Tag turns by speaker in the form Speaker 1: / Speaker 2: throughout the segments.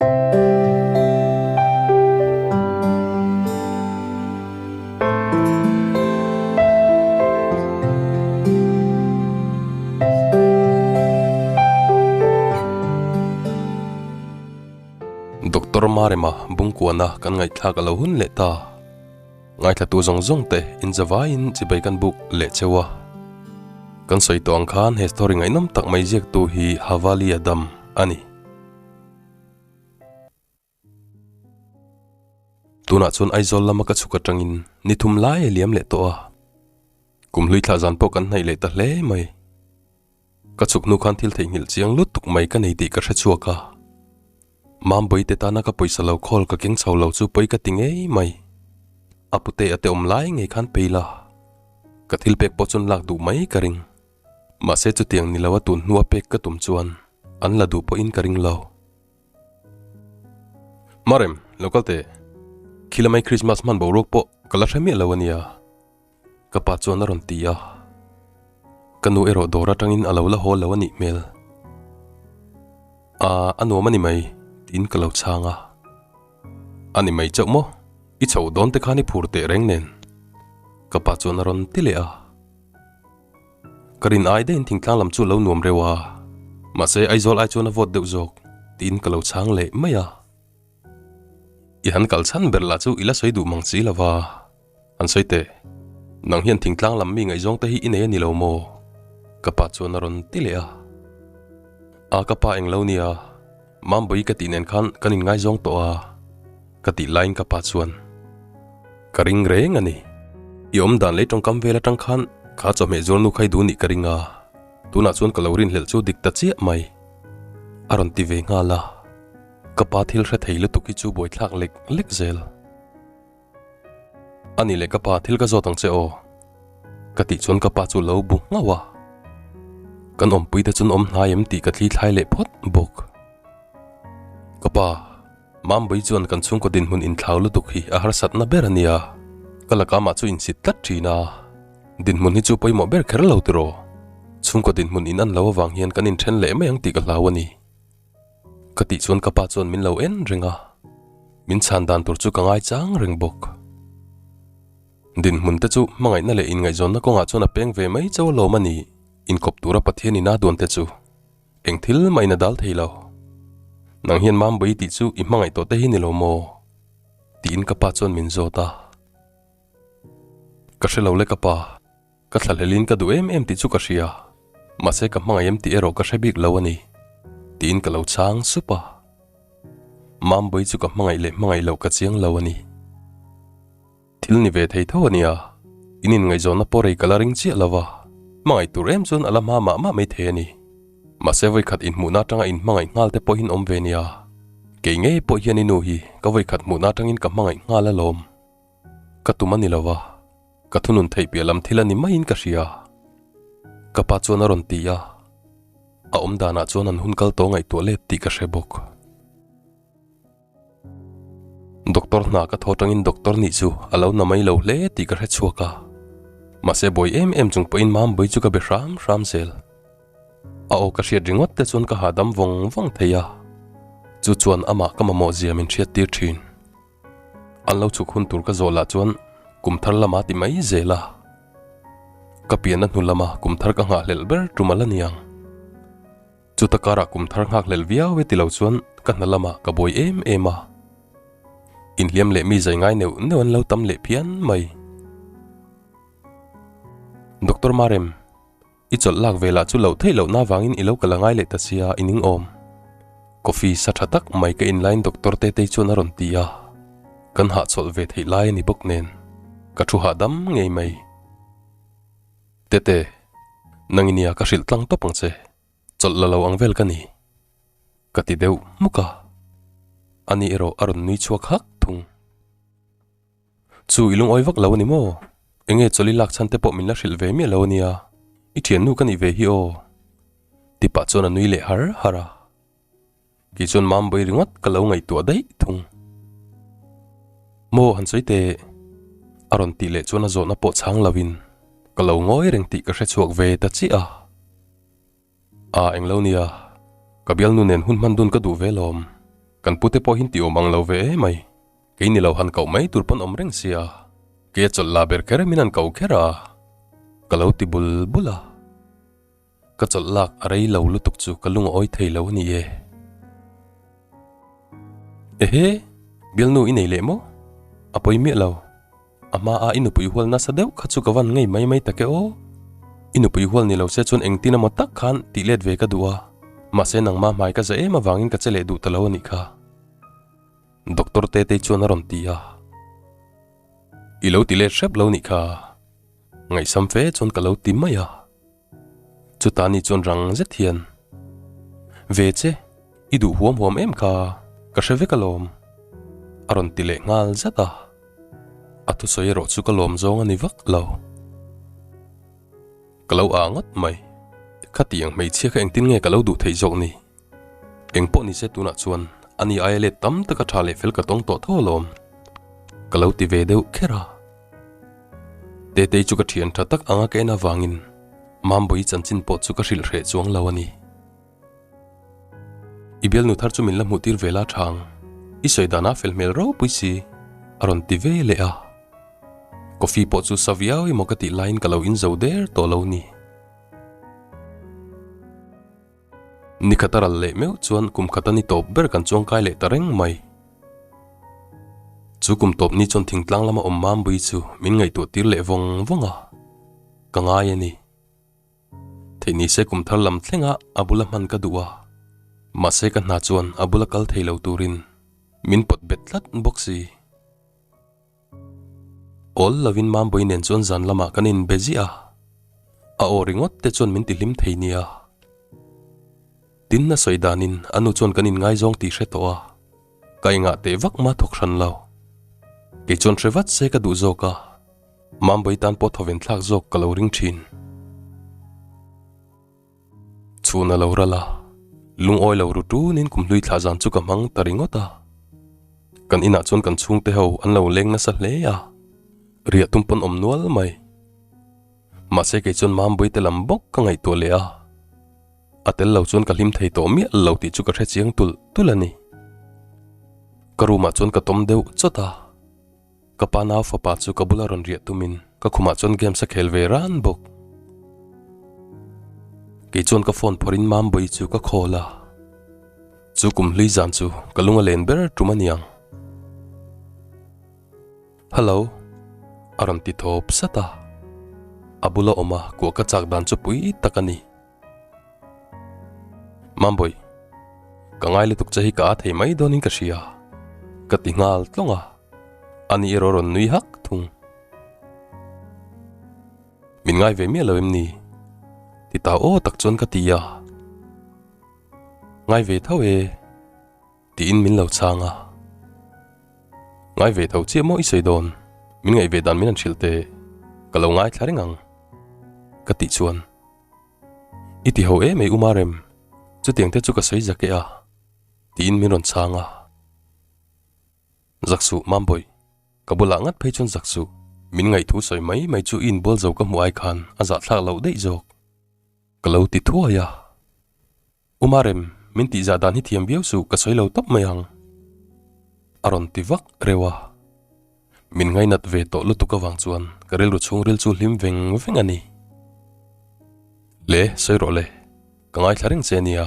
Speaker 1: Doctor Marema Bungkuana kan ngaihthlak a lo hun leh ta. Ngaithlatu zawng zawng te inzavaiin chibai kan buk leh cheu a. Kan sawi tawh ang khan he story ngaihnawm tak mai ziaktu hi Havali Adam a ni. Tunah chuan Aizawl lama ka chhuk atangin ni thum lai a liam leh tawh a. Kum hlui thlah zan pawh kan hnaih leh ta hle mai. Ka chhuk hnu khan thil theihnghilh chiang lutuk mai ka nei tih ka hre chhuak a. Mambawi te tana ka pawisa lo khawl ka keng chho lo chu pawi ka ti ngei mai. A pute a te awm lai ngei khan pei la. Ka thil pek pawh chuan lak duh mai ka ring. Mahse chutiang ni lo a tun hnua pek ka tum chuan an la duh pawhin ka ring lo. Marem, lo kal teh. Khi lamai Christmas hman boruak pawh ka la hre miah lo a nia. Ka pa chuan a rawn ti a. Ka nu erawh dawr atangin a lo la haw lo a nih hmel. Aa, a nuam a ni mai, tiin ka lo chhang a. A ni mai chauh maw? I chho dawn te khan i phur teh reng nen. Ka pa chuan a rawn ti leh a. Ka rin ai daihin thingtlang lam chu a lo nuam reuh a, mahse Aizawl ai chuan a vawt deuh zawk tiin ka lo chhang leh mai a. I han kal chhan ber lah chu i la sawi duh mang si lo va, han sawi teh, nang hian thingtlang lam mi ngaihzawng te hi i nei a ni lo maw? Ka pa chuan a rawn ti leh a. A ka pa eng lo nia, Mambawi ka tih nen khan kan inngaizawng tawh a, ka tih laiin ka pa chuan, Ka ring reng a ni. I awm dan lei tawngkam vel atang khan kha chawhmeh zuar nu kha i duh nih ka ring a, tunah chuan ka lo rinhlelh chu dik ta chiah mai, a rawn ti ve nghal a. Ka pa thil hre thei lutuk hi chu buaithlak lek lek zel. A ni leh ka pa thil ka zawt ang che aw. Ka tih chuan ka pa chu lo bu nghauh a. Kan awmpui te chuan awm hnai em tih ka thli thlai leh phawt bawk. Ka pa, Mambui chuan kan chhungkaw dinhmun inthlau lutuk hi a harsatna ber a nia. Ka laka mah chu insit tlat thin a. Dinhmun hi chu pawimawh ber kher lo tiraw. Chhungkaw dinhmun in an lo avang hian kan inthen leh mai ang tih ka hlau a ni. Ka tih chuan ka pa chuan min lo en reng a, min chhan dan tur chu ka ngaichang reng bawk. Dinhmun te chu hmangaihna leh inngaihzawnna kawngah chuan a peng ve mai chauh alawm a ni, inkawp tura Pathian in a duan te chu eng thil mah in a dal thei lo. Nang hian Mambawi tih chu i hmangaih tawh te hi ni lo maw? Tiin ka pa chuan min zawt a. Ka hre lo le ka pa. Ka thlahlelin ka duh em em tih chu ka hria, mahse ka hmangaih em tih erawh ka hre bik lo a ni, tiin ka lo chhang sup a. Mambawi chu ka hmangaih leh hmangaih loh ka chiang lo a ni. Thil ni ve thei tho a nia, in inngaihzawnna pawh rei ka la ring chiah lo va, hmangaih tur em chuan a la hma mah mah mai thei a ni. Mahse vawikhat inhmuhna atanga inhmangaih nghal te pawhin awm ve nia, kei ngei pawh hian i nu hi ka vawikhat hmuhna atangin ka hmangaih nghal alawm. Ka tum a ni lo va, ka thunun theih piah lam thil a ni maiin ka hria. Ka pa chuan a rawn ti a, a awm danah chuan an hun kal tawh ngaihtuah let tih ka hre bawk. Doctor hna ka thaw tangin doctor nih chu a lo na mai lo hle tih ka hre chhuak a, mahse buai em em chung pawhin Mambawi chu ka be hram hram zel. A aw ka hriat ringawt te chuan ka hahdam vawng vawng thei a, chu chuan amah ka mamawh zia min hriattir thin. An lo chhuk hun tur ka zawh lah chuan kum thar lama ti mai zel a. Ka pianna hnu lama kum thar ka nghahhlelh ber tum a la niang. Chuta karah kum thar nghakhlelh viau e ti lo chuan ka hna lamah ka buai em em a. Inhliam leh mi zai ngai neuh neuh an lo tam leh phian mai. Doctor Marem, I chawlh lak ve lah chu loh theih lohna avangin i lo kal a ngai leh ta sia i ning awm. Coffee sa tha tak mai ka in laiin Doctor Tetei chuan a rawn ti a, kan hahchawlh ve theih lai a ni bawk nen ka thu hahdam ngei mai. Tete, nang i nia ka hrilh tlang tawp ang che, chawlh la lo ang vel ka ni. Ka ti deuh hmuk a, ani erawh a rawn nui chhuak hak thung. Chu i lungawi vak lo a ni maw? Enge chawlh i lak chhan te pawh min la hrilh ve miah lo a nia, i thiannu ka nih ve hi aw. Ti pah chuan a nui leh har har a. Kei chuan Mambawi ringawt ka lo ngaihtuah daih thung. Maw han sawi teh? A rawn tih leh chuan a zawhna pawh chhang lovin ka lo ngawi reng tih ka hre chhuak ve ta chiah a. A englo nia, ka bialnu nen hun hman dun ka duh ve lawm. Kan pute pawh hin ti awm ang lo ve emai. Kei ni lo han koh mai tur pawn awm reng sia, kei a chawlh la ber kher min han ko kher a, ka lo ti bul bul a. Ka chawlh lak a rei lo lutuk chu ka lung a awi thei lo a ni e. Ehe, bialnu i nei leh maw? A pawi miah lo. A hma a i nupui hual nasa deuh kha chu ka van ngei mai mai tak e aw. I nupui hual ni lo se chuan engtin emaw tak khan tih let ve ka duh a, mahse nangma hmai ka za em avangin ka che leh duh ta lo a nih kha. Doctor Tetei chuan a rawn ti a, I lo ti let hrep lo nih kha, ngaihsam fe chuan ka lo ti mai a. Chutah ni chuan rang zet hian, Ve che, i duh huam huam em kha, ka hre vek alawm, a rawn ti leh nghal zat a. A thusawi erawh chu ka lawm zawng a ni vak lo. Ka lo aa ngawt mai, khatiang hmeichhia kha engtin nge ka lo duh theih zawk ni? Eng pawh nise tunah chuan ani aia let tam taka tha leh fel ka tawng tawh tho alawm. Ka lo ti ve deuh kher a. Tetei chu ka thian tha tak anga ka en avangin Mambawi chanchin pawh chu ka hrilh hreh chuang lo a ni. I bialnu thar chu min la hmuh tir ve la thang, i sawi danah fel hmel ropui si a rawn ti ve leh a. Coffee pawh chu sa viau emaw ka tih laiin ka lo inzo der tawh lo ni. Ni khat a ral leh meuh chuan kum khat a ni tawp ber kan chuangkai leh ta reng mai. Chu kum tawp ni chuan thingtlang lama awm Mambui chu min ngaihtuah tir leh vawng vawng a, ka ngai a ni. Theih ni se kum thar lam thlenga a bula hman ka duh a, mahse ka hna chuan a bula kal thei lo turin min pawt bet tlat bawk si. Awl lovin Mambawi nen chuan zan lamah kan inbe ziah a, a aw ringawt te chuan min ti hlim thei nia. Tin a sawi danin a nu chuan kan inngaizawng tih hre tawh a, ka engah teh vak mah thawk hran lo. Kei chuan hre vat se ka duh zawk a, Mambawi tan pawh thawven thlak zawk ka lo ring thin. Chhun a lo ral a, lungawi lo ru tunin kum hlui thlah zan chu ka hmang ta ringawt a. Kan inah chuan kan chhungte ho an lo leng nasa hle a, riah tum pawn awm nual mai. Mahse kei chuan Mambawi te lam bawk ka ngaihtuah leh a, a tel lo chuan ka hlim thei tawh miah lo tih chu ka hre chiang tulh tulh a ni. Ka room ah chuan ka tawm deuh chawt a. Ka pa nau fapa chu ka bula rawn riah tumin ka khumah chuan games a khel ve ran bawk. Kei chuan ka phone phawrhin Mambawi chu ka call a, chu kum hlui zan chu ka lung a len ber tum a niang. Hello, a rawn ti thawp sat a, a bula awm a kuah ka chak dan chu pui tak a ni. Mambawi, ka ngai lutuk che hi ka a thei mai dawnin ka hria, ka ti nghal tlawng a, ani erawh rawn nui hak thung. Min ngai ve miah lo em ni? Ti ta aw tak chuan ka ti a. Ngai ve tho e, tiin min lo chhang a. Ngai ve tho chiah maw i sawi dawn, min ngaih ve dan min han hrilh teh, ka lo ngaithla reng ang, ka tih chuan. I ti ho em ei Umarem, chutiang te chu ka sawi zak e a, tiin min rawn chhang a. Zak suh Mambawi, ka bulah ngat phei chuan zak suh, min ngaihthu sawi mai mai chu i inbual zo ka hmuh ai khan a zahthlak loh daih zawk, ka lo ti thuai a. Umarem, min tihzah dan hi thiam viau suh ka sawi lo tawp mai ang, a rawn ti vak reuh a. Min ngainat ve tawh lutuk avang chuan ka rilru chhungril chu hlim veng veng a ni. Le, sawi rawh le, ka ngaithla reng che ania,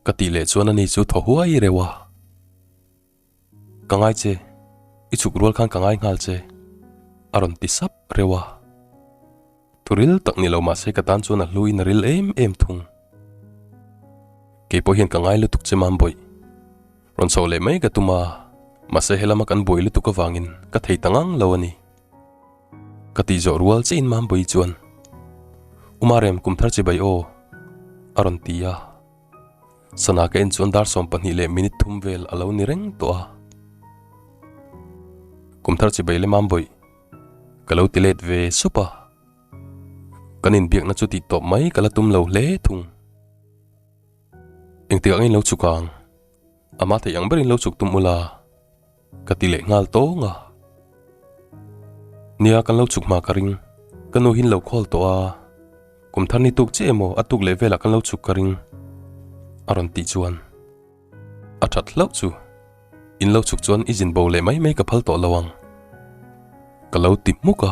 Speaker 1: ka tih leh chuan ani chu thaw huai reuh a. Ka ngai che, i chhuk rual khan ka ngai nghal che, a rawn ti sap reuh a. Thuril tak ni lo mahse ka tan chuan a hluin a ril em em thung. Kei pawh hian ka ngai lutuk che Mambawih. Rawn chhoh leh mai ka tum a, mahse helama kan buai lutuk avangin ka thei ta ngang lo a ni. Ka tih zawh rual chiahin Mambawih chuan, Umarem kum thar chibai aw, a rawn ti a. Sana ka en chuan dar 12 leh minute thum vel a lo ni reng tawh a. Kum thar chibai le Mambawih, ka lo ti let ve sup a. Kan inbiakna chu tih tawp mai ka la tum lo hle thung. Engtikah nge in lo chhuk ang? Ama theih ang berin lo chhuk tum ula, ka ti leh nghal tawng a. Nia kan lo chhuk hma ka ring, ka nu hi in lo call tawh a, kum thar ni tuk chiah emaw a tuk leh velah kan lo chhuk ka ring, a rawn tih chuan. A that hlauh chu. In lo chhuk chuan i zin bo leh mai mai ka phal tawh lo ang. Ka lo ti hmuk a.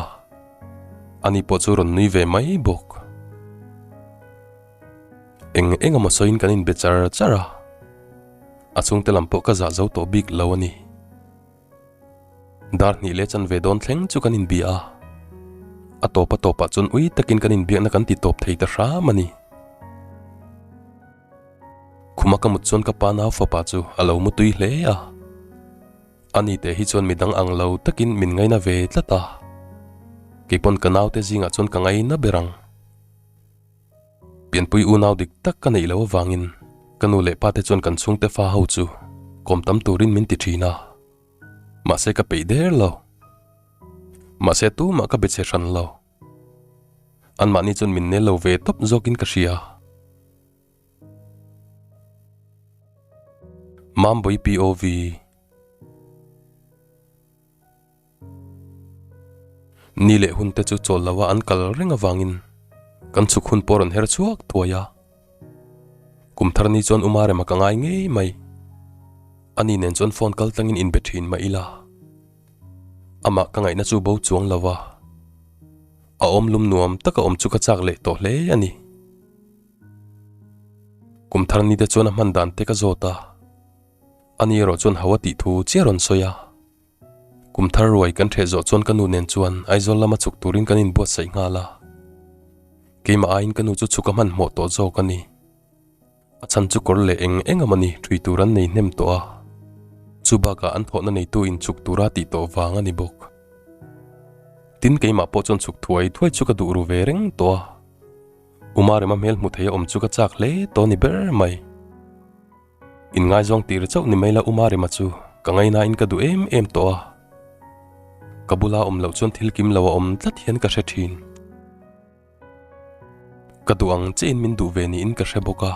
Speaker 1: Ani pawh chu rawn nui ve mai bawk. Eng eng emaw sawiin kan inbe char char a. A chhungte lam pawh ka zah zo tawh bik lo a ni. Dar hnih leh chanve dawn thleng chu kan inbia a. A tawp a tawpah chuan ui takin kan inbiakna kan ti tawp thei ta hram a ni. Khuma ka mut chuan ka pa nau fapa chu a lo mutui hle a. Ani teh hi chuan midang ang lo takin min ngaina ve tlat a. Keipawn ka naute zingah chuan ka ngaina ber ang. Pianpui unau dik tak ka neih loh avangin ka nu leh pate chuan kan chhungte fa ho chu kawm tam turin min ti thin a. Mahse ka peih der lo. Mahse tumah ka be che hran lo. Anmahni chuan min nel lo ve tawp zawkin ka hria. Mambawi POV. Ni leh hun te chu chawl lo a an kal reng avangin kan chhuk hun pawh rawn her chhuak thuai a. Kum thar ni chuan Uma rema ka ngai ngei mai. Ani nen chuan phone kal tlangin inbe thin mah ila. Amah ka ngaihna chu bo chuang lo a. A awm lum nuam taka awm chu ka chak leh tawh hle a ni. Kum thar ni te chuan a hman dan te ka zawt a. Ani erawh chuan hau a tih thu chiah rawn sawi a. Kum thar ruai kan ṭheh zawh chuan ka nu nen chuan Aizawl lama chhuk turin kan inbuatsaih nghal a. Keimah aiin ka nu chu chhuk a hmanhmawh tawh zawk a ni. A chhan chu kawr leh eng eng amawni ṭhui tur an nei hnem tawh a. Chu bakah an thawhna neitu inchhuk tura tih tawh vang a ni bawk. Tin keimah pawh chuan chhuk thuai thuai chu ka duh ru ve reng tawh a. Umarema hmel hmu thei a awm chu ka chak hle tawh a ni ber mai. Inngaizawng tir chauh ni mai la Umarema chu ka ngainain ka duh em em tawh a. Ka bula awm loh chuan thil kim lo a awm tlat hian ka hre thin. Ka duh ang chiahin min duh ve niin ka hre bawk a.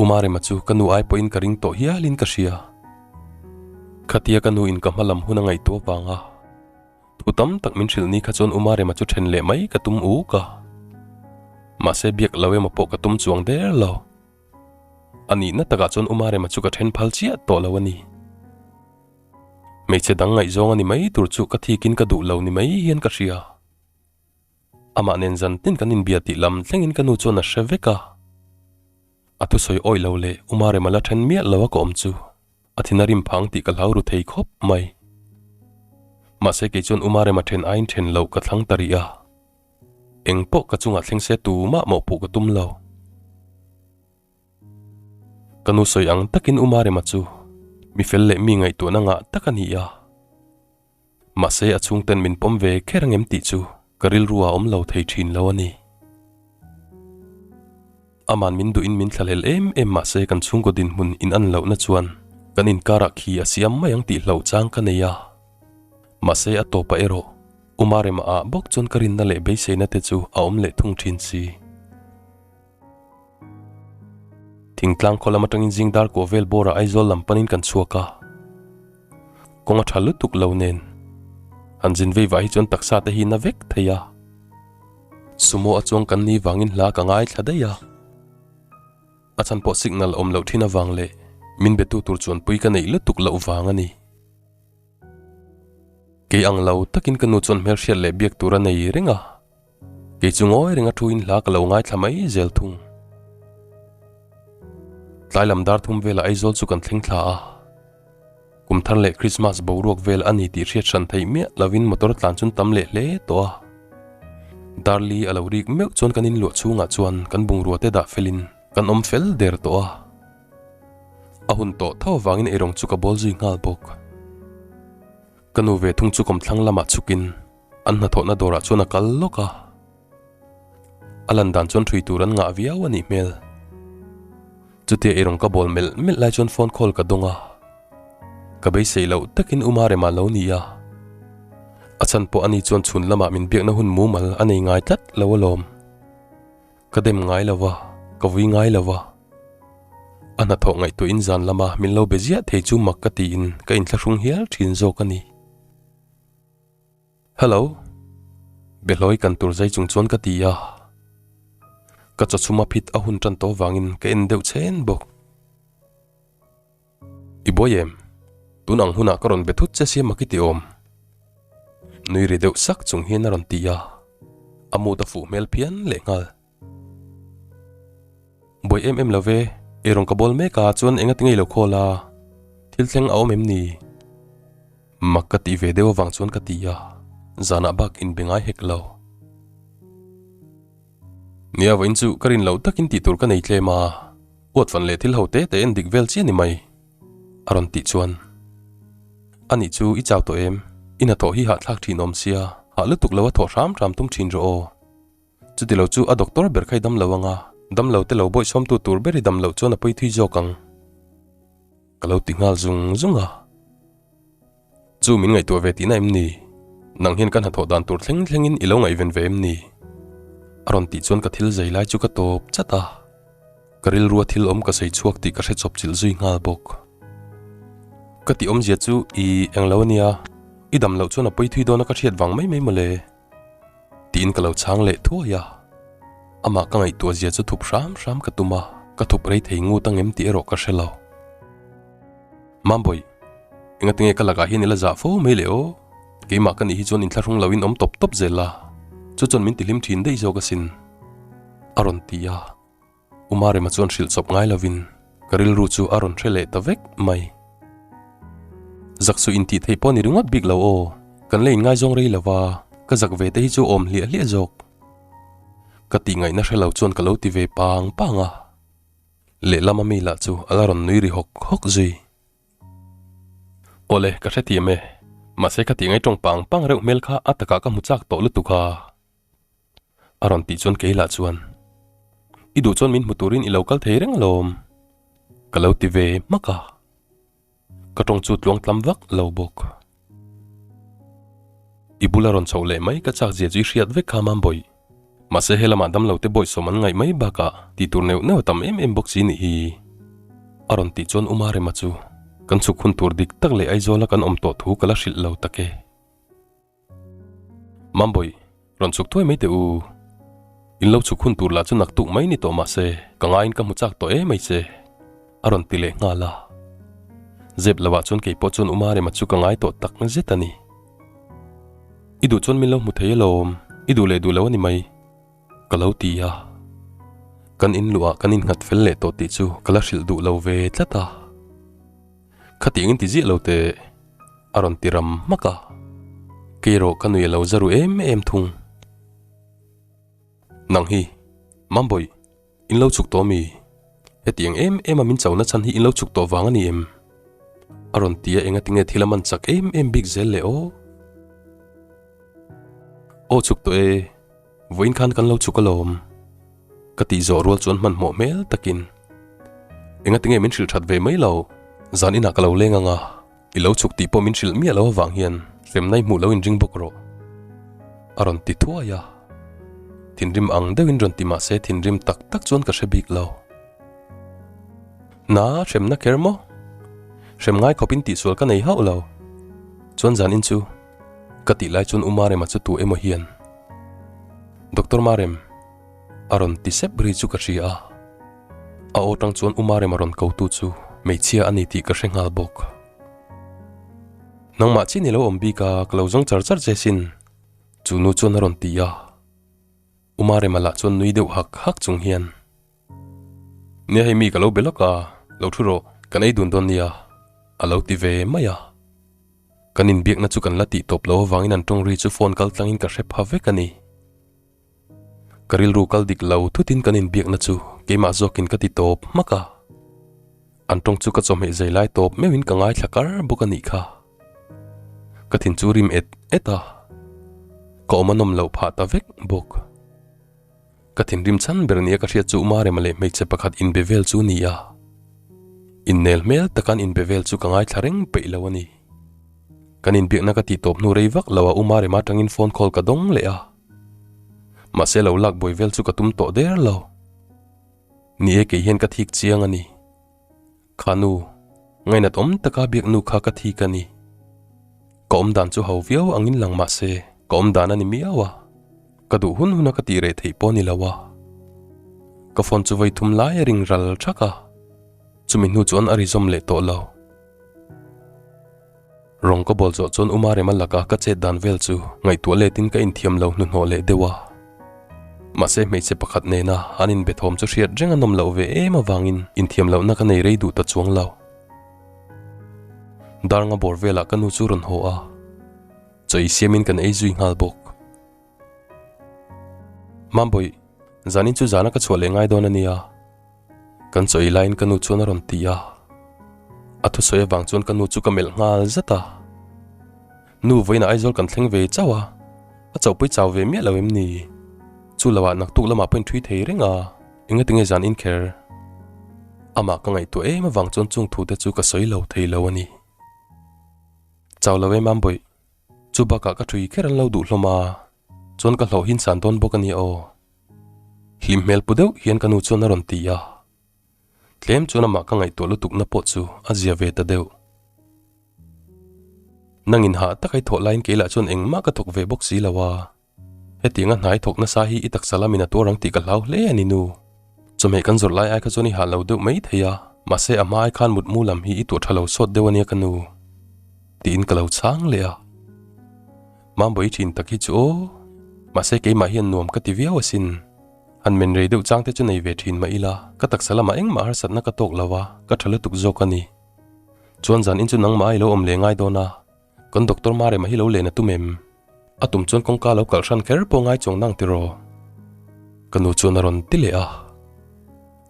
Speaker 1: Umarema chu ka nu ai pawhin ka ring tawh hialin ka hria. Khatia ka nuin ka hma lam hun a ngaihtuah vanga Thu tam tak min hrilh ni kha chuan Umarema chu then leh mai ka tum uk a. Mahse biak lo emaw pawh ka tum chuang der lo. A nihna takah chuan Umarema chu ka then phal chiah tawh lo a ni. Hmeichhe dang ngaihzawng a ni mai tur chu ka thikin ka duh lo ni mai hian ka hria. Amah nen zan tin kan inbia tih lam thlengin ka nu chuan a hre vek a. A thusawi awih lo leh Umarema la then miah lo a ka awm chu a thin a rim phang tih ka hlau ru thei khawp mai. Mahse kei chuan Umarema then aiin then loh ka thlang ta rih a. Eng pawh ka chungah thleng se tumah mawhpuh ka tum lo. Ka nu sawi ang takin U Marema chu mi fel leh mi ngaihtuahna ngah tak a ni a. Mahse a chhungten min pawm ve kher ang em tih chu ka rilru ah awm lo thei thin lo a ni. Aman min duhin min thlahlel em em mahse kan chhungkaw dinhmun in an lohna chuan kan inkarah khi a siam mai ang tih hlauh chang ka nei a. Mahse a tawpah erawh U Marema ah bawk chuan ka rinna leh beiseina te chu a awm leh thung thin si. Thingtlang khaw lam atangin zing dar kuah vel bawrah Aizawl lam panin kan chhuak a. Kawng a tha lutuk lo nen han zin vei vah hi chuan taksa te hi na vek thei a. Sumo a chuang kan ni vangin hla ka ngaithla daih a. A chhan pawh signal awm loh thin avang leh min betu tur chuanpui ka neih lutuk loh vang a ni. Kei ang lo takin ka nu chuan hmelhriat leh biak tur a nei reng a. Kei chu ngawi reng a thuin hla ka lo ngaithla mai zel thung. Tlai lam dar thum velah Aizawl chu kan thleng thla a. Kum thar leh Krismas boruak vel a ni tih hriat hran theih miah lovin motor tlan chun tam leh hle tawh a. Darli a lo rik meuh chuan kan inluah chhungah chuan kan bungrua te dah felin kan awm fel der tawh a. A hun tawh tho avangin eirawng chu ka bawl zui nghal bawk. Ka nu ve thung chu kawmthlang lamah chhukin An hnathawhna dawrah chuan a kal lawk a, a lan dan chuan ṭhui tur an ngah viau a nih hmel. Chutia eirawng ka bawl melh melh lai chuan phone call ka dawng a, ka beisei loh takin U Marema lo ni a. A chhan pawh ani chuan chhun lamah min biakna hun mumal a nei ngai tlat lo alawm. Ka dem ngai lo va, ka vui ngai lo va. A hnathawh ngaihtuahin zan lama min lo be ziah thei chu mak ka tiin ka inthlahrung hial ṭhin zawk a ni. Hello. Behlawi kan tur zai chung chuan ka ti a. Ka chawchhum a phit a hun tan tawh vangin ka en deuh chhen bawk. I buai em? Tun ang hunah ka rawn be thut che sia mak i ti awm. Nui ri deuh sak chung hian a rawn ti a, a mood a fuh hmel phian lehnghal. Buai em em lo ve, eirawng ka bawl mek a chuan enga ti ngei lo khawl a, thil thleng a awm em ni? Mak ka tih ve deuh avang chuan ka ti a, zanah bak inbe ngai hek lo. Nia vawiin chu ka rin loh takin tih tur ka nei tlem a, uat fan leh thil ho te te en dik vel chiah ni mai, a rawn tih chuan. Anih chu i chau tawh em? I hnathawh hi hahthlak thin awm sia, hah lutuk lo a thawh hram hram tum thin rawh aw. Chuti lo chu a doctor ber kha i dam lo anga, dam lo te lo bawihsawmtu tur ber i dam loh chuan a pawi thui zawk ang. Ka lo ti nghal zung zung a. Chu min ngaihtuah ve tihna em ni? Nang hian ka hnathawh dan tur thleng thlengin i lo ngaihven ve em ni? A rawn tih chuan ka thil zai lai chu ka tawp chat a. Ka rilrua thil awm ka sawi chhuak tih ka hre chawp chilh zui nghal bawk. Ka tih awmzia chu i englo a nia, i dam loh chuan a pawi thui dawn a ka hriat vang mai mai mawle. Tiin ka lo chhang leh thuai a, amah ka ngaihtuah zia chu thup hram hram ka tum a, ka thup rei thei ngut ang em tih erawh ka hre lo. Mambawi, engatinge ka lakah hian i la zah fo mai le aw? Keimah ka nih hi chuan inthlahrung loin awm tawp tawp zel a, chu chuan min tihlim thin daih zawk asin, a rawn ti a. U Marema chuan hrilh chawp ngai lovin ka rilru chu a rawn hre leh ta vek mai. Zak suh intih theih pawh ni ringawt bik lo aw, kan la inngaizawng rei lova, ka zak ve te hi chu awm hliah hliah zawk. Ka tih ngaihna hre lo chuan ka lo ti ve pang pang a, lehlama mi lah chu a la rawn nui ri hawk hawk zui. Awle, ka hrethiam e, mahse ka tih ngaitawng pang pang reuh hmel kha a takah ka hmu chak tawh lutuk a. A rawn tih chuan kei lah chuan, I duh chuan min hmu turin i lo kal thei reng alawm, ka lo ti ve hmak a. Ka tawng chu tluang tlam vak lo bawk. I bula rawn chhoh leh mai ka chak zia chu i hriat vek kha Mambawih. Mahse he lamah damlo te bawihsawm an ngaih mai bakah tih tur neuh neuh a tam em em bawk si nih hi. A rawn tih chuan U Marema chu kan chhuk hun tur dik tak leh Aizawla kan awm tawh thu ka la hrilh lo tak e. Mambawi, rawn chhuk thuai mai teh u. In lo chhuk hun tur lah chu nak tuk mai ni tawh mah se, ka ngaiin ka hmu chak tawh e mai che, a rawn ti leh nghal a. Zep lo ah chuan kei pawh chuan Uma Rema chu ka ngai tawh tak zet a ni. I duh chuan min lo hmu thei alawm, i duh leh duh lo a ni mai, ka lo ti a. Kan in luah kan innghat fel leh tawh tih chu ka la hrilh duh lo ve tlat a. Khatiang in ti ziah lo teh. A rawn ti ram hmak a, kei erawh ka nui a lo za ru em em thung. Nang hi, Mambawi, in lo chhuk tawh mi? Hetiang em em a min cho na chhan hi in lo chhuk tawh vang a ni em? A rawn ti a, engatinge thil a man chak em em bik zel le aw? Aw chhuk tawh e, vawiin khan kan lo chhuk alawm. Ka tih zawh rual chuan hmanhmawh hmel takin, Engatinge min hrilh that ve mai lo, zan inah ka lo leng ang a. I lo chhuk tih pawh min hrilh miah lo avang hian hremna i hmuh lo inring bawk rawh. A rawn ti thuai a. Thinrim ang deuhin rawn ti mahse thinrim tak tak chuan ka hre bik lo. Na, hremna kher maw? Hrem ngai khawpin tihsual ka nei hauh lo. Chuan zanin chu ka tih lai chuan U Marema chu tu emaw hian Doctor Marem a rawn ti sep ri chu ka hria a. A aw tang chuan U Marema rawn ko tu chu hmeichhia a ni tih ka hre nghal bawk. Nangmah chin i lo awm bik a, ka lo zawng char char che sin, chu nu chuan a rawn ti a. U Marema lah chuan nui deuh hak hak chung hian, Nia hei mi ka lo be lawk a, lo thu rawh, kan ei dun dawn nia, a lo ti ve mai a. Kan inbiakna chu kan la tih tawp lo avangin an tawng ri chu phone kal tlangin ka hre pha vek a ni. Ka rilru kal dik lo thutin kan inbiakna chu keimah zawkin ka ti tawp hmak a. An tawng chu ka chawhmeh zai lai tawp meuhin ka ngaithla kar bawk a nih kha. Ka thin chu rim et et a, ka awm a nawm loh phah ta vek bawk. Ka thinrim chhan ber nia ka hriat chu Umarema leh hmeichhe pakhat inbe vel chu ni a. Innel hmel taka an inbe vel chu ka ngaithla reng peih lo a ni. Kan inbiakna ka tih tawp hnu rei vak lo a Umarema atangin phone call ka dawng leh a. Mahse lo lak buai vel chu ka tum tawh der lo. Ni e kei hian ka thik chiang a ni. Kha nu, ngainat awm taka biak nu kha ka thik a ni. Ka awm dan chu ho viau angin lang mahse ka awm dan a ni miau a. Ka duh hun huna ka tih reh theih pawh a ni lo a. Ka phone chu vawi thum lai a ring ral thak a. Chumi hnu chuan a ri zawm leh tawh lo. Rawng ka bawl zawh chuan Uma Rema laka ka chet dan vel chu ngaihtuah letin ka inthiam lo hnuhnawh leh deuh a. Mahse hmeichhe pakhat nena an inbe thawm chu hriat reng a nawm loh ve em avangin inthiam lohna ka nei rei duh ta chuang lo. Darnga bawr velah ka nu chu rawn haw a, chaw ei siamin kan ei zui nghal bawk. Mambawi, zanin chu zana ka chhuah leh ngai dawn a nia. Kan chaw ei laiin ka nu chuan a rawn ti a, a thusawi avang chuan ka nu chu ka melh nghal zat a. Nu vawiinah Aizawl kan thleng ve chauh a, a chauhpui chau ve miah lo em ni? Chu loah naktuk lamah pawh inṭhui thei reng a, engatinge zan inkher? Amah ka ngaihtuah em avang chuan chung thu te chu ka sawi lo thei lo a ni. Chau lo em Ambawih, chu bakah ka ṭhui kher an lo duh hlawm a, chuan ka hlawh hin san dawn bawk a nia aw. Hlim hmel pu deuh hian ka nu chuan a rawn ti a. Tlem chuan amah ka ngaihtuah lutukna pawh chu a zia ve ta deuh. Nangin hah tak ai thawh laiin kei lah chuan engmah ka thawk ve bawk si lo a. Hetianga hnai thawk nasa hi i taksa lamin a tuar ang tih ka hlau hle a ni nu. Chawhmeh kan zawrh lai ai kha chuan i hah lo deuh mai thei a, mahse a hma ai khan mutmu lam hi i tuah tha lo sawt deuh a nia ka nu. Tiin ka lo chhang leh a. Mambawi thin tak hi chu aw, mahse keimah hian nuam ka ti viau asin. Han men rei deuh chang te chu nei ve thin mah ila, ka taksa lamah engmah harsatna ka tawk lo a, ka tha lutuk zawk a ni. Chuan zan in chu nangmah a i lo awm leh ngai dawn a, kan doctor Marema hi lo len a tum em? A tum chuan kawngka lo kalh hran kher pawh ngai chuang nang tiraw? Ka nu chuan a rawn ti leh a.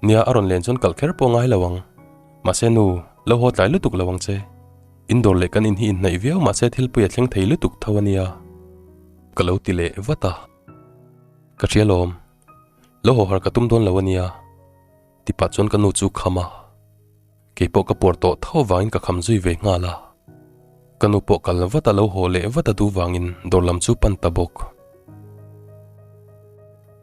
Speaker 1: Nia, a rawn len chuan kalh kher pawh ngai lo ang. Mahse nu, lo haw tlai lutuk lo ang che. In dawr leh kan in hi inhnaih viau mahse thil pui a thleng thei lutuk tho a nia. Ka lo ti leh vat a. Ka hria lawm. Lo haw har ka tum dawn lo a nia. Ti pah chuan ka nu chu kham a. Kei pawh ka puar tawh tho vangin ka kham zui ve nghal a. Ka nu pawh kal vat a lo haw leh vat a duh vangin dawr lam chu pan ta bawk.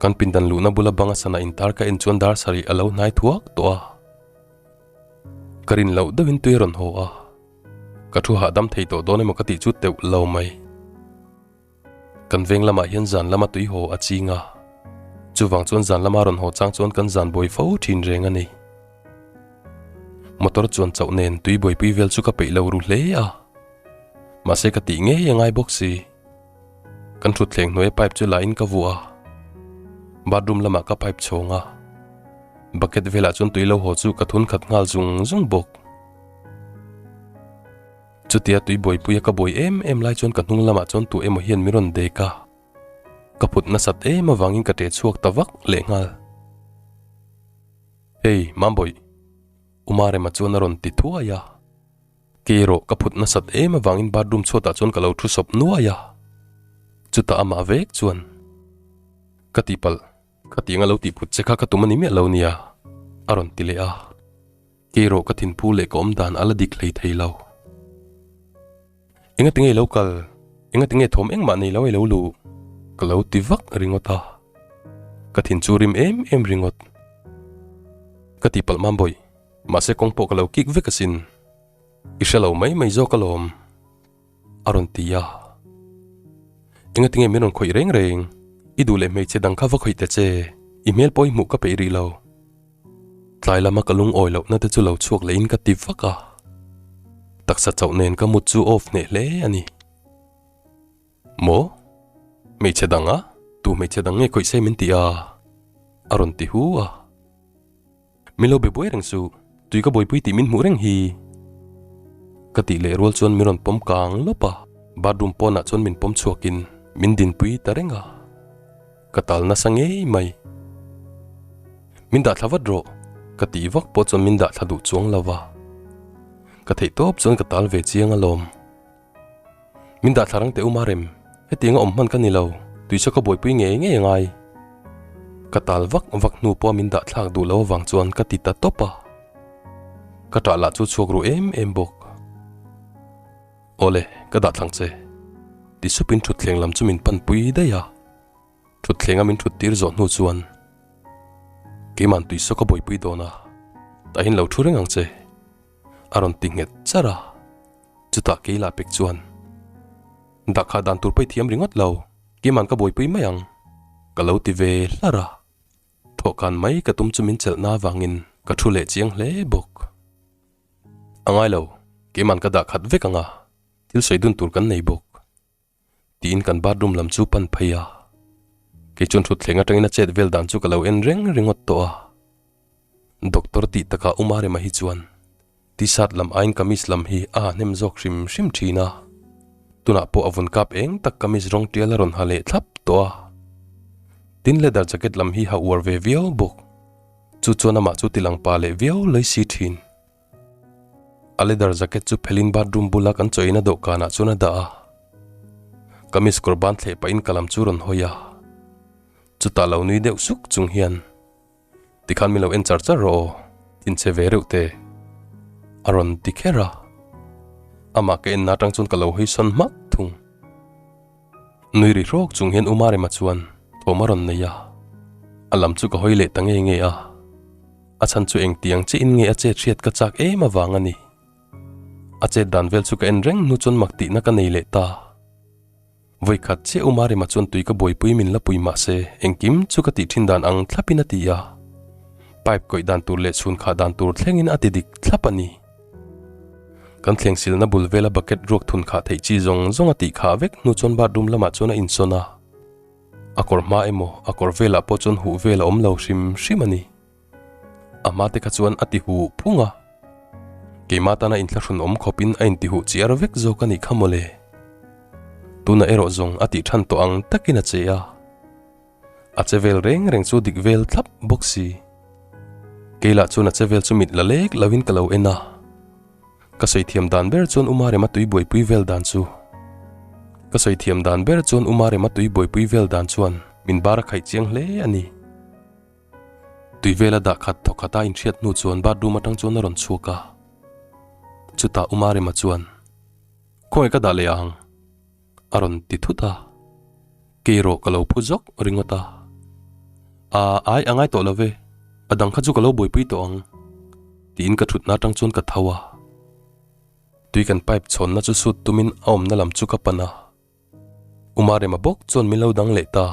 Speaker 1: Kan pindan luhna bula banga sana intar ka en chuan dar sarih a lo hnai thuak tawh a. Ka rin loh deuhin tui a rawn haw a, ka thu hahdam thei tawh dawn emaw ka tih chu teuh lo mai. Kan veng lamah hian zan lama tui haw a ching a, chuvang chuan zan lama rawn haw chang chuan kan zan buai fo thin reng a ni. Motor chuan chauh nen tui buaipui vel chu ka peih lo ru hle a, mahse ka tih ngei a ngai bawk si. Kan thutthleng hnuaia pipe chu la in ka vuah a, bathroom lamah ka pipe chhawng a. Bucket velah chuan tui lo haw chu ka thun khat nghal zung zung bawk. Chutia tui buaipuia ka buai em em lai chuan ka hnung lamah chuan tu emaw hian min rawn dek a. Ka phut nasat em avangin ka ṭe chhuak ta vak leh nghal. Hey, Mambawih! Umarema chuan a rawn ti thuai a. Kei erawh ka phut nasat em avangin bathroom chhuatah chuan ka lo thu sawp nuai a. Chutah amah vek chuan ka tihpalh. Khatiang a lo tih phut che kha ka tum a ni miah lo nia, a rawn ti leh a. Kei erawh ka thinphu leh ka awm dan a la dik hlei thei lo. Enga tinge i lo kal? Enga tinge thawm engmah nei lo i lo luh? Ka lo ti vak ringawt a. Ka thin chu rim em em ringawt. Ka tihpalh mam bawih, mahse kawng pawh ka lo kik vek asin. I hre lo mai mai zawk alawm. A rawn ti a. Enga tinge min rawn khawih reng reng? I duh leh hmeichhe dang kha va khawih ta che, i hmel pawh i hmuh ka peih rih lo. Tlai lama ka lungawi lohna te chu lo chhuak lehin ka ti vak a. Taksa chauh nen ka mut chu off hneh hle a ni. Maw? Hmeichhe dang a? Tu hmeichhe dang nge khawih se min ti a? A rawn ti hu a. Min lo be buai reng suh, tui ka buaipui tih min hmuh reng hi. Ka tih leh rual chuan min rawn pawm kang lawp a, bathroom pawnah chuan min pawm chhuakin min dinpui ta reng a. Ka tal nasa ngei mai. Min dah thla vat rawh, ka tih vak pawh chuan min dah thla duh chuang lo va. Ka theih tawp chuan ka tal ve chiang alawm. Min dah thla rang teh u Marem, hetiang a awm hman ka ni lo, tui saw ka buaipui ngei ngei a ngai. Ka tal vak vak hnu pawh a min dah thlak duh lo avang chuan ka ti ta tawp a. Ka ṭah lah chu chhuak ru em em bawk. Awle, ka dah thlang che. Ti supin ṭhutthleng lam chu min panpui daih a. Ṭhutthleng a min ṭhut tir zawh hnu chuan keima'n tui saw ka buaipui dawn a, tahin lo ṭhu reng ang che. A rawn ti nghet char a. Chutah kei lah pek chuan, Dahkhah dan tur pawi thiam ringawt lo, keima'n ka buaipui mai ang, ka lo ti ve hlar a. Thawhkan mai ka tum chu min chelhna avangin ka thu leh chiang hle bawk. A ngai lo, keima'n ka dahkhat vek ang a. Thil sawi dun tur kan nei bawk. Tiin kan bathroom lam chu pan phei a. Kei chuan thutthleng atangin a chet vel dan chu ka lo en reng ringawt tawh a. Doctor tih takah Uma Rema hi chuan T-shirt lam aiin kamis lam hi a ha hnem zawk hrim hrim thin a. Tunah pawh a vun kap eng tak kamis rawng tial a rawn ha leh thlap tawh a. Tin leather jacket lam hi ha uar ve viau bawk. Chu chuan amah chu tilang pa leh viau lawi si thin. A leather jacket chu phelin bathroom bula kan chawina dawhkanah chuan a dah a. Kamis kawr ban thleh pahin ka lam chu rawn hawi a. Chutah lo nui deuh suk chung hian, Tikhan min lo en char char rawh aw, thinchhe ve reuh te. A rawn ti kher a. Amah ka enna atang chuan ka lo hawi sawn hmak thung. Nui ri hrawk chung hian Umarema chuan thawm a rawn nei a, a lam chu ka hawi leh ta nge nge a, a chhan chu engtiang chiah in nge a chet hriat ka chak em avang a ni. A chet dan vel chu ka en reng hnu chuan mak tihna ka nei leh ta. Vawikhat chiah Umarema chuan tui ka buaipui min la pui mah se engkim chu ka tih thin dan ang thlapin a ti a, pipe kawih dan tur leh chhun khah dan tur thlengin a ti dik thlap a ni. Kan thleng silna bul vela bucket ruak thun khah theih chi zawng zawng a tih khah vek hnu chuan bathroom lamah chuan a insawn a. A kawr hma emaw a kawr velah pawh chuan huh vel a awm lo hrim hrim a ni. A hma te kha chuan a ti huh phung a. Keimah tana inthlahrun awm khawpin a inti huh chiar vek zawk a nih kha mawle. Tunah erawh zawng a tih than tawh ang takin a che a. A che vel reng reng chu dik vel thlap bawk si. Keilah chuan a che vel chu mit la lek loin ka lo en a. Ka sawi thiam dan ber chuan Uma Rema tui buaipui vel dan chu. Ka sawi thiam dan ber chuan Uma Rema tui buaipui vel dan chuan min bar a khaih chiang hle a ni. Tui vela dah khat thawk khata inhriat hnu chuan bathroom atang chuan a rawn chhuak a. Chutah Uma Rema chuan, Khawngaih ka dah leh ang. A rawn ti thut a, kei erawh ka lo phu zawk ringawt a. Aa ai a ngai tawh lo ve, a dang kha chu ka lo buaipui tawh ang, tiin ka thutna atang chuan ka tho a. Tui kan pipe chhawnna chu sut tumin a awmna lam chu ka pan a. Umarema bawk chuan min lo dang leh ta.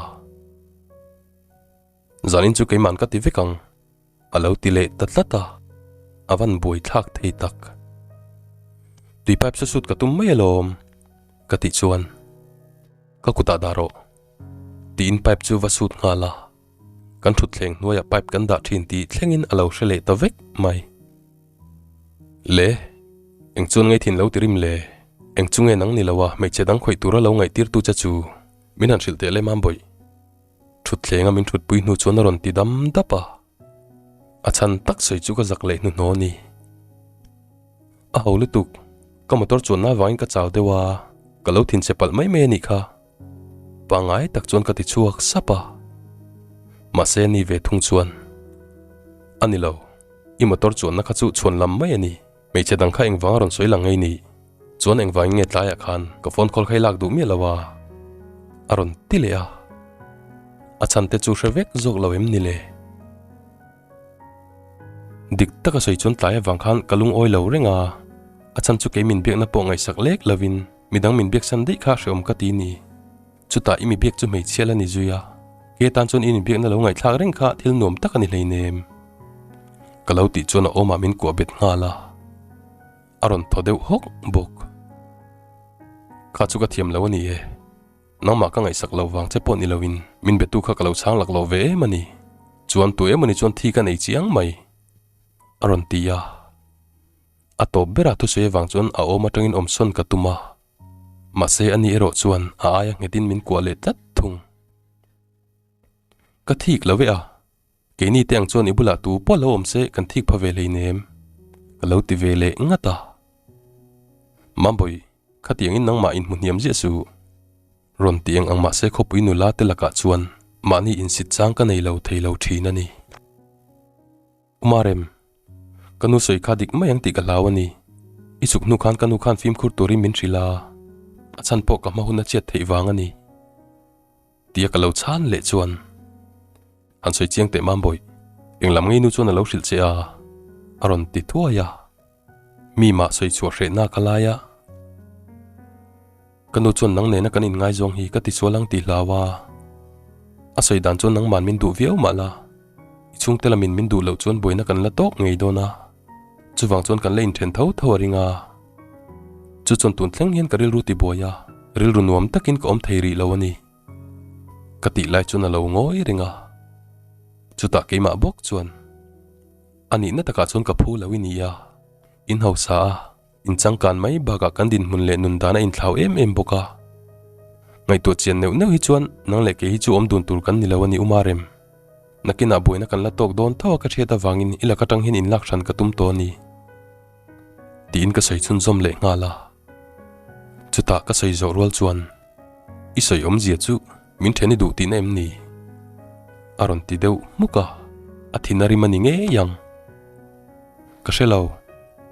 Speaker 1: Zanin chu keiman ka ti vek ang. A lo ti leh ta tlat a, a van buai thlak thei tak. Tui pipe chu sut ka tum mai alawm, ka tih chuan ka kutah dah rawh tiin pipe chu va sut nghal a, kan thutthleng hnuaiah pipe kan dah thin tih thlengin a lo hre leh ta vek mai. Le, eng chuan ngei thin lo ti rim le, eng chu nge nang ni lo a hmeichhe dang khawih tura lo ngaihtirtu che chu min han hrilh teh le Mambawih. Thutthleng a min thutpui hnu chuan a rawn ti dam dap a, a chhan tak sawi chu ka zak leh hnuhnawh a ni. A ho lutuk, ka motor chuanna avangin ka chau deuh a, ka lo thinchhe palh mai mai a nih kha. Pangngai tak chuan ka ti chhuak sap a, mahse a ni ve thung chuan, A ni lo, i motor chuanna kha chu chhuan lam mai a ni, hmeichhe dang kha engvang a rawn sawi lang ngei ni? Chuan engvangin nge tlaiah khan ka phone call kha i lak duh miah lo a? A rawn ti leh a. A chhan te chu hre vek zawk lo em ni le? Dik taka sawi chuan tlai avang khan ka lungawi lo reng a, a chhan chu kei min biakna pawh ngaihsak lek lovin midang min biaksan daih kha hreawm ka ti ni. Chutah i mi biak chu hmeichhia la ni zui a, ke tan chuan i inbiakna lo ngaihthlak reng kha thil nuam tak a ni hleinem. Ka lo tih chuan a awmah min kuah bet nghal a. A rawn thaw deuh hawk bawk. Kha chu ka thiam lo a ni e. Nangmah ka ngaihsak lo vang che pawh ni loin min betu kha ka lo chhang lak lo ve em a ni. Chuan tu emawni chuan thi ka nei chiang mai. A rawn ti a. A tawp berah thusawi avang chuan a awm atangin awmsawn ka tum a. Mahse ani erawh chuan a aia nghetin min kuah leh tlat thung. Ka thik lo e a. Keini te ang chuan i bulah tu pawh lo awm se kan thik pha ve hleinem, ka lo ti ve leh ngat a. Mambawi, khatiangin nangmah inhmu hniam ziah suh. Rawn ti eng ang mahse khawpui nula te lakah chuan mahni insit chang ka nei lo thei lo thin a ni. Umarem, ka nu sawi kha dik mai ang tih ka hlau a ni. I chuk hnu khan ka nu khan fimkhur turin min hrilh a, a chhan pawh ka hma hun a chiat theih vang a ni. Tia ka lo chhan leh chuan han sawi chiang teh Mambawih, eng lam ngei nu chuan a lo hrilh che a, a rawn ti thuai a. Mi mah sawi chhuah hrehna ka lai a, ka nu chuan nang nena kan inngaizawng hi ka tisual ang tih hlau a. A sawi dan chuan nangman min duh viau mah la, i chhungte lamin min duh loh chuan buaina kan la tawk ngei dawn a, chuvang chuan kan la inthen tho tho a ring a. Chu chuan tun thleng hian ka rilru ti buai a, rilru nuam takin ka awm thei rih lo a ni. Ka tih lai chuan a lo ngawi reng a. Chutah keimah bawk chuan, A nihna takah chuan ka phu lo i ni a, in hausa a, in changkan mai bakah kan dinhmun leh nun dan a inthlau em em bawk a. Ngaihtuah chian neuh neuh hi chuan nang leh kei hi chu awm dun tur kan ni lo a ni Umarem. Nakinah buaina kan la tawk dawn tho a ka hriat avangin i lak atang hian inlak hran ka tum tawh a ni. Tiin ka sawi chhunzawm leh nghal a. Chutah ka sawi zawh rual chuan, I sawi awmzia chu min then i duh tihna em ni? A rawn ti deuh hmuk a, a thin a rim a ni ngei ang. Ka hre lo,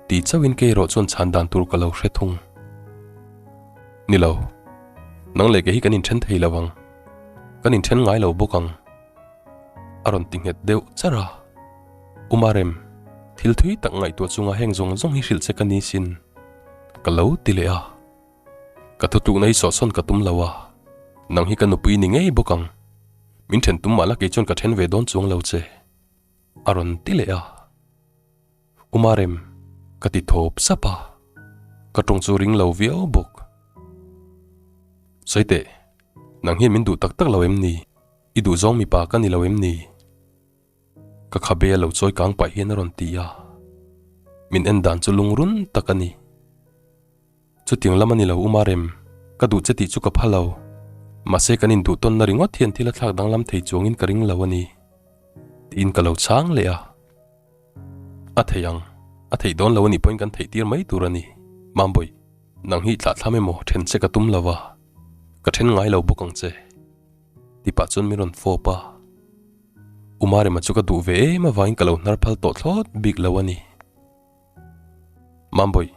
Speaker 1: ti chauhin kei erawh chuan chhan dan tur ka lo hre thung. Ni lo, nang leh kei hi kan inthen thei lo ang, kan inthen ngai lo bawk ang. A rawn ti nghet deuh char a. Umarem, thil thui tak ngaihtuah chunga heng zawng zawng hi hrilh che ka ni sin, ka lo ti leh a. Ka thutlukna hi sawhsawn ka tum lo a, nang hi ka nupui ni ngei bawk ang. Min then tum mahla kei chuan ka then ve dawn chuang lo che, a rawn ti leh a. Umarem, ka ti thawp sap a, ka tawng chu ring lo viau bawk. Sawi teh, nang hian min duh tak tak lo em ni? I duhzawng mipa ka ni lo em ni? Ka khabe a lo chawi kang pah hian a rawn ti a, min en dan chu lungrun tak a ni. Chutiang lam a ni lo Umarem, ka duh che tih chu ka pha lo. Mahse kan induh tawnna ringawt hian thil a thlak danglam thei chuangin ka ring lo a ni. Tiin ka lo chhang leh a. A thei ang, a theih dawn lo a nih pawhin kan theih tir mai tur a ni. Mambawi, nang hi thlahthlam emaw then che ka tum lo va, ka then ngai lo bawk ang che. Ti pah chuan min rawn fawp a. Umarema chu ka duh ve em avangin ka lo hnar phal tawh thlawt bik lo a ni. Mambawi,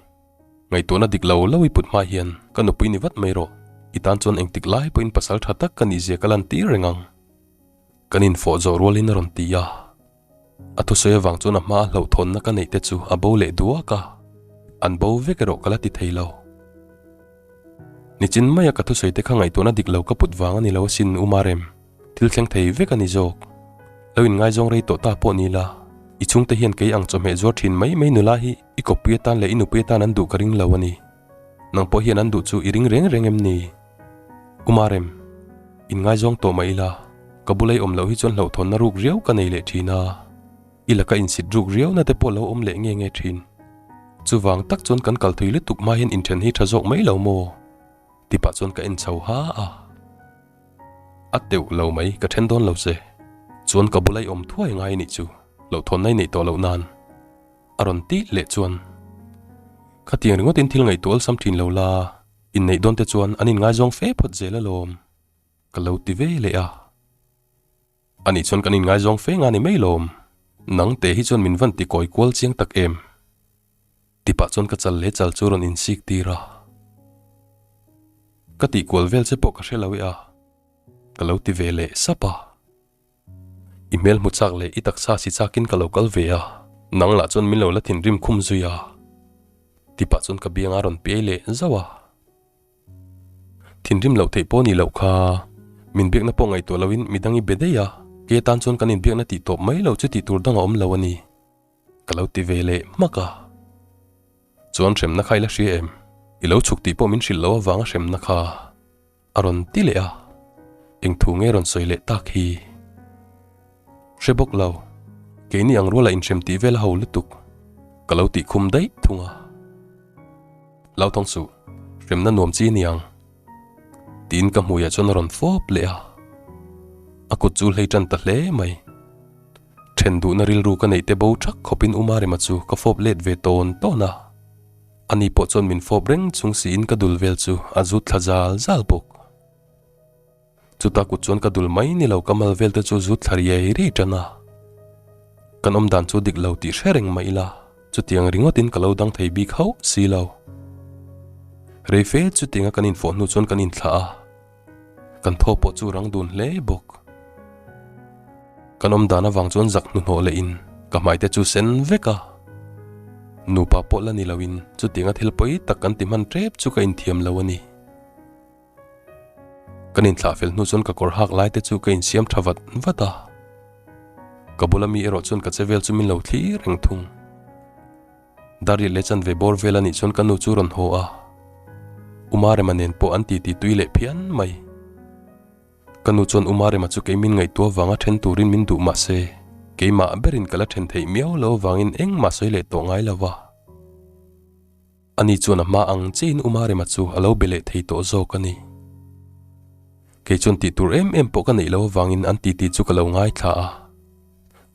Speaker 1: ngaihtuahna dik lo lo i put hma hian ka nupui ni vat mai rawh, i tan chuan engtik lai pawhin pasal tha tak ka nihzia ka lan tir reng ang. Kan infawh zawh rualin a rawn ti a. A thusawi avang chuan a hmaa hlauhthawnna ka neih te chu a bo leh duak a, an bo vek erawh ka la ti thei lo. Nichin maia ka thusawi te kha ngaihtuahna dik lo ka put vang a ni lo asin U Marem, thil thleng thei vek a ni zawk. Lo inngaizawng rei tawh ta pawh ni la, i chhungte hian kei ang chawhmeh zuar thin mai mai nula hi i kawppui atan leh i nupui atan an duh ka ring lo a ni. Nang pawh hian an duh chu i ring reng reng em ni? U Marem, inngaizawng tawh mah ila, ka bula i awm loh hi chuan hlauhthawnna ruk riau ka nei leh thin a, i laka insit ruk riauna te pawh lo awm leh nge nge thin. Chuvang tak chuan kan kal thui lutuk hma hian inthen hi tha zawk mai lo maw? Ti pah chuan ka en chho ha a. A teuh lo mai, ka then dawn lo che. Chuan ka bula i awm thuai ngai nih chu, hlauhthawnna i neih tawh loh nan. A rawn tih leh chuan, Khatiang ringawtin thil ngaihtuah awlsam thin lo la, inneih dawn te chuan an inngaizawng fe phawt zel alawm, ka lo ti ve leh a. Ani chuan kan inngaizawng fe nga ni mai lawm, nang te hi chuan min van ti kawi kual chiang tak em? Ti pah chuan ka chal leh chal chu rawn insik tir a. Ka tih kual vel che pawh ka hre lo e a, ka lo ti ve leh sap a. I hmel hmu chak leh i taksa si chakin ka lo kal ve a, nang lah chuan min lo la thinrim khum zui a. Ti pah chuan ka biang a rawn piai leh zauh a. Thinrim loh theih pawh ni loh kha, min biakna pawh ngaihtuah loin midang i be daih a, kei atan chuan kan inbiakna tih tawp mai lo chu tih tur dang a awm lo a ni. Ka lo ti ve leh hmak a. Chuan hremna kha i la hria em? I lo chhuk tih pawh min hrilh loh avanga hremna kha. A rawn ti leh a, eng thu nge rawn sawi leh tak hi? Hre bawk lo, keini ang ruala inhrem tih vel a ho lutuk, ka lo tih khum daih thung a. Lau thawng suh, hremna nuam chi aniang, tiin ka hmuiah chuan a rawn fawp leh a. A kut chu hlei tan ta hle mai. Then duhna rilru ka neih te bo thak khawpin U Marema chu ka fawp let ve tawn tawn a. Ani pawh chuan min fawp reng chung siin ka dul vel chu a zut thla zal zal bawk. Chuta kut chuan ka dul mai ni lo ka mal vel te chu zut thla riai riai tan a. Kan awm dan chu dik lo tih hre reng mah ila chutiang ringawtin ka lo dang thei bik hauh si lo. Rei fe chutianga kan infawh hnu chuan kan inthlah a. Kan thaw pawh chu rang dun hle bawk. Kan awm dan avang chuan zak hnuhnawh leh in ka hmai te chu sen vek a. Nupa pawh la ni lo in chutianga thil pawi tak kan ti hman tep chu ka inthiam lo a ni. Kan inthlah fel hnu chuan ka kawr hak lai te chu ka insiam tha vat vat a. Ka bula mi erawh chuan ka che vel chu min lo thlir reng thung. Dar riat leh chanve bawr vel a nih chuan ka nu chu rawn haw a. U Marema nen pawh an titi tui leh phian mai. Ka nu chuan U Marema chu kei min ngaihtuah vanga then turin min duh mah se, keimah berin ka la then theih miau lo vangin engmah sawi leh tawh ngai lo va. Ani chuan a hma ang chiahin U Marema chu a lo be leh thei tawh zawk a ni. Kei chuan tih tur em em pawh ka neih lo avangin an titi chu ka lo ngaithla a.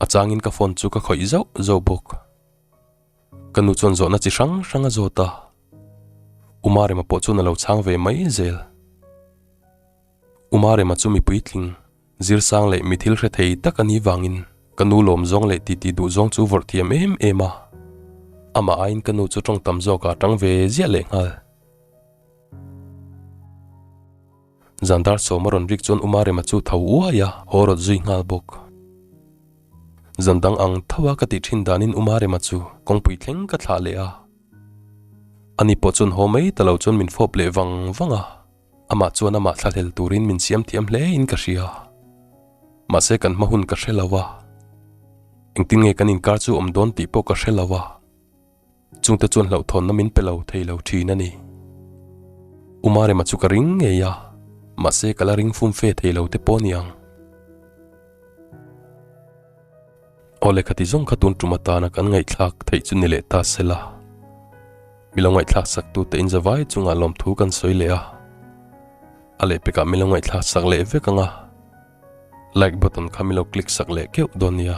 Speaker 1: A changin ka phone chu ka khawih zauh zauh bawk. Ka nu chuan zawhna chi hrang hrang a zawt a, U Marema pawh chuan a lo chhang ve mai zel. U Marema chu mi puitling, zirsang leh mi thil hre thei tak a nih vangin ka nu lawm zawng leh titi duh zawng chu vawrh thiam em em a. Amah aiin ka nu chu tawng tam zawkah a tang ve ziah leh nghal. Zandar sawm a rawn rik chuan U Marema chu tho uai a, haw rawt zui nghal bawk. Zan dang ang tho a ka tih thin danin U Marema chu kawngpui thleng ka thlah leh a. Ani pawh chuan haw mai ta lo chuan min fawp leh vang vang a, amah chuan amah thlahlel turin min siam thiam hle in ka hria. Mahse kan hma hun ka hre lo a, engtin nge kan inkar chu awm dawn tih pawh ka hre lo a. Chungte chuan hlauhthawnna min pe lo thei lo thin a ni. U Marema chu ka ring ngei a, mahse ka la ring fum fe thei lo te pawh a ni ang. Aw lehkha ti zawng kha tun tum atana kan ngaihthlak theih chu ni leh ta se la. Mi lo ngaihthlak sak tute in zavai chungah lawmthu kan sawi leh a. A lehpekah mi lo ngaihthlak sak leh vek ang a. Like button kha mi lo click sak leh keuh dawn nia.